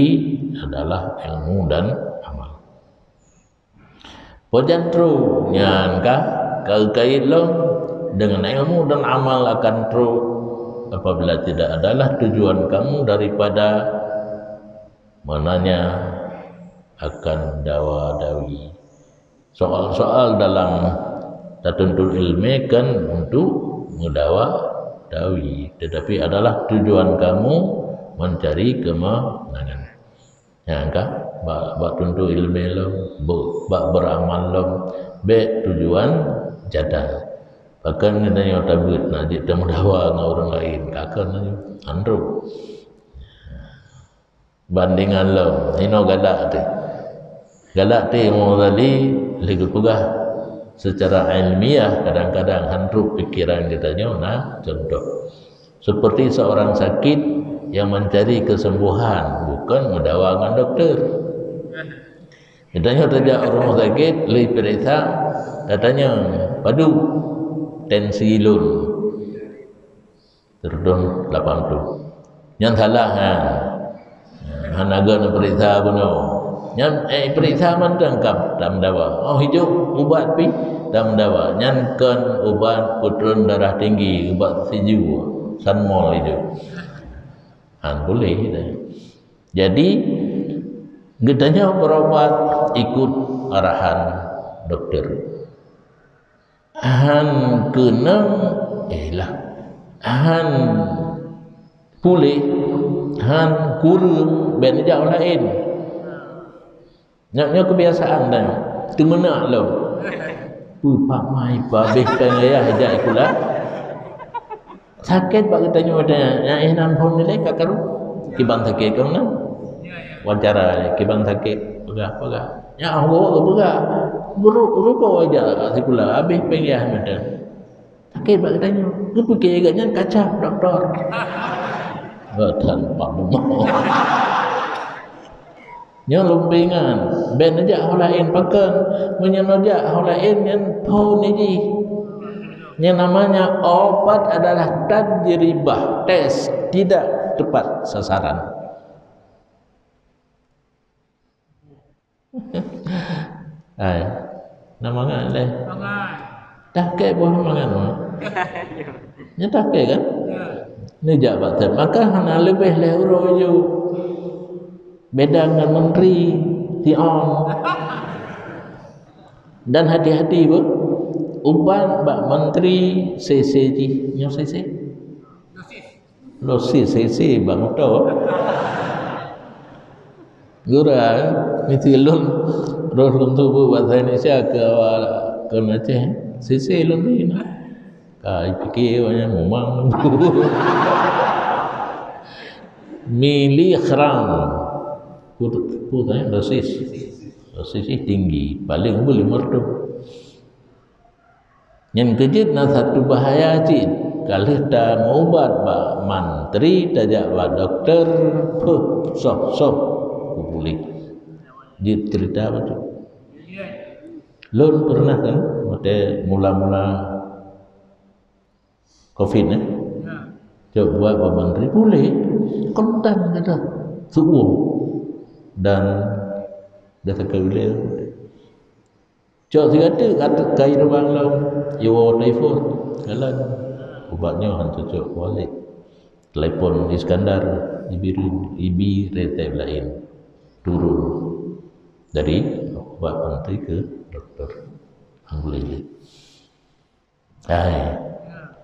adalah ilmu dan amal. Pajan trok nyan kah? Ka geukait lom, dengan ilmu dan amal akan trok apabila tidak adalah tujuan kamu daripada menanya akan dawa-dawi. Soal-soal dalam tatuntut ilmu kan untuk mendawa-dawi, tetapi adalah tujuan kamu mencari kemenangan. Nyang ka bak, bak tuntut ilmu lom, be-, bak beramal lom, bèk tujuan jadah. Pakon geutanyoe tabeuet na jeuet tameudawa ngon ureueng laén, ka kon nyoe, han trok. Bandingan lom, hino galak teuh. Galak teuh Imam Ghazali lé geupeugah secara ilmiah, kadang-kadang han trok pikiran geutanyoe na contoh. Seperti seorang sakit yang mencari kesembuhan, bukan meudawa ngon doktor. Geutanyoe tajak u rumoh sakét, lheueh peuriksa, tatanyong, "Padum tensi lôn?" Teudong lapan ploh. Nyan salah nyan. Hana geuh neupeuriksa bunoe. Nyan, eh, peuriksa mantong ka tameudawa. Oh, hijok ubat pih tameudawa. Nyan kon ubat peutron darah tinggi, ubat siju, sanmol hijok. Han boleh dah. Jadi, geutanyoe berobat ikut arahan doktor. Han keunong, eh lah, han puléh, han kureueng, bèk neujak u laén. Nyoe, nyoe kebiasaan dah. Teumeunak lom. Peue Pak Mai, pabéh péng ayah jak sikula. Sakét bak geutanyoe dah. Nyang eh nan phon nilai ka karu. Kiban sakét keu meunan. Wawancara kiban sakét. Peugah, peugah. Nyang Allah peugah. Guru, guru kau ajak sikula. Habéh péng ayah meunan. Sakét bak geutanyoe. Geupike geuh nyan kacab doktor. Geutan Pak Bumau. Nyoe lôn peuingat, bèk neujak ho laén pakon. Meunyoe neujak ho laén nyan phon jih. Yang namanya obat adalah tajribah, tes, tidak tepat sasaran. Hai. Na mangat lé. Mangat. Dah kek boh mangat, Mak? Nyan dah kek kan? Ya. Ni jak bak tem. Maka hana leubeh lé uroe ju. Beda ngon menteri Tion. Dan hati-hati, Bu. Ubat bak menteri C C jih. Nyoe C C? Dosis. Dosis C C bak moto. Gura, misi lôn, roh lôn tuboh bahasa Indonesia ke awak, ke Aceh. C C lôn tu, nah. Ka ipike awaknyan memang. Miligram. Ku, ku tanya dosis. Dosis tinggi, paling pun lima ratus. Nyan keujeuet na satu bahaya cit. Ka lheueh tameuubat bak mantri, tajak bak dokto, peuh, soh-soh, ku puléh. Jeuet cerita bacut. Lôn pernah kan, watèe mula-mula covid, eh? Cok buat bak mantri, puléh. Kontan kata. Subuh. Dan dah sakét ulèe. Cok sigateuk ka, ka ireubang lom, iwoe telepon, jalan. Ubat nyoe han cocok, balik. Telepon Iskandar, ibi, ibi resep laén. Turun dari ubat mantri ke dokto. Alhamdulillah. Hai.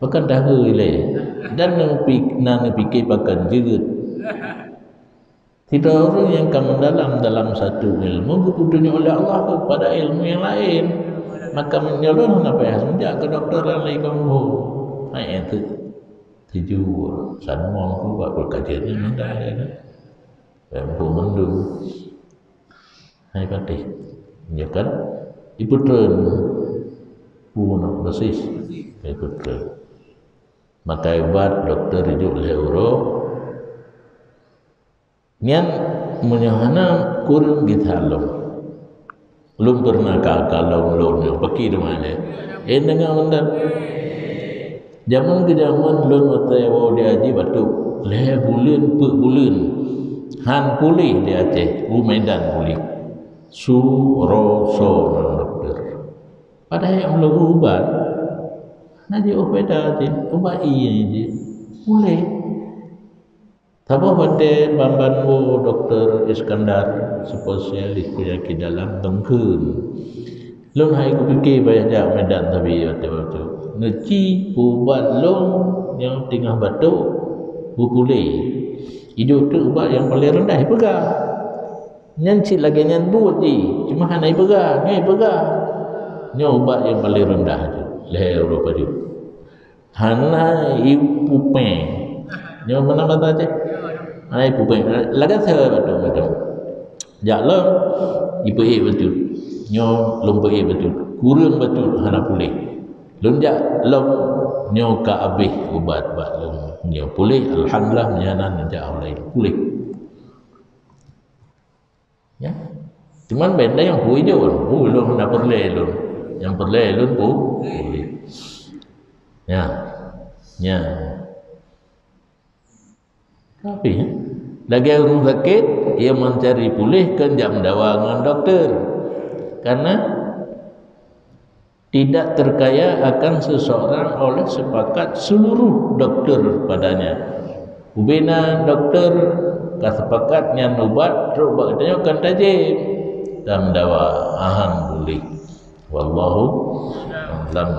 Pakon tahu ilèe. Dan neupi-, na neupike pakon jeuet. Sidroe ureueng nyang ka meudalam dalam satu ilmu geupeutunyok lé Allah keupada ilmu nyang laén. Maka meunyoe lôn hana payah lôn jak keu dokto dan lé kamoe. Hai enteuk. Tuju sanmong ku bak peukajian nyan mantong lé kan. Bak buku mandum. Hai patéh. Nyoe kan ipeutreun. Pu meunan dosis. Ipeutreun. Makai ubat dokto ijok lhèe uroe. Nyan meunyoe hana kureueng gisa lom. Lôn pernah ka, ka lom lôn nyoe paki teuma lé. Eh, deungoe mantong. Jameun keu jameun lôn watèe woe di haji batuk. Lhèe buleuen, peuet buleuen. Han puléh di Aceh, u Medan puléh. Su ro so ngon dokto. Padahai nyang lôn ubat, na jeuet ubeda jih, ubat ie jih, puléh. Saboh watèe ban-ban woe Dokto Iskandar, spesialis penyakit dalam, teungkeun. Lôn hai kupike payah jak Medan, tapi watèe-watèe neuci ubat lôn nyang teungoh batuk, beupuléh. Idok teuk ubat nyang paleng reundah ipeugah. Nyan cit lagèe nyan buet jih, cuma hana ipeugah, nyoe ipeugah. Nyoe ubat nyang paleng reundah jih, lhèe uroe pajoh. Hana ipupéng. Nyoe meunan mata cit. Hana ipupéng. Lagèe seudeh-seudeh. Jak lom, ipeuék bacut. Nyoe lôn peuék bacut. Kureueng bacut, hana puléh. Lôn jak lom, nyoe ka abéh ubat bak lôn. Nyoe puléh, alhamdulillah, meunyo na jak awai puléh. Ya. Cuman beda nyang pui jeuet, pui lôn hana peureulèe lôn. Nyang peureulèe lôn pu-, pui. Ya. Ya. Tapi, lagèe ureueng sakét, ia mencari puléh kon jak meudawa ngon dokto. Karena tidak terkaya akan seseorang oleh sepakat seluruh doktor padanya. Ubena doktor ka sepakat nyan ubat trok bak geutanyoe kan tajép dan meudawa ahan bulih. Wallahu a'lam.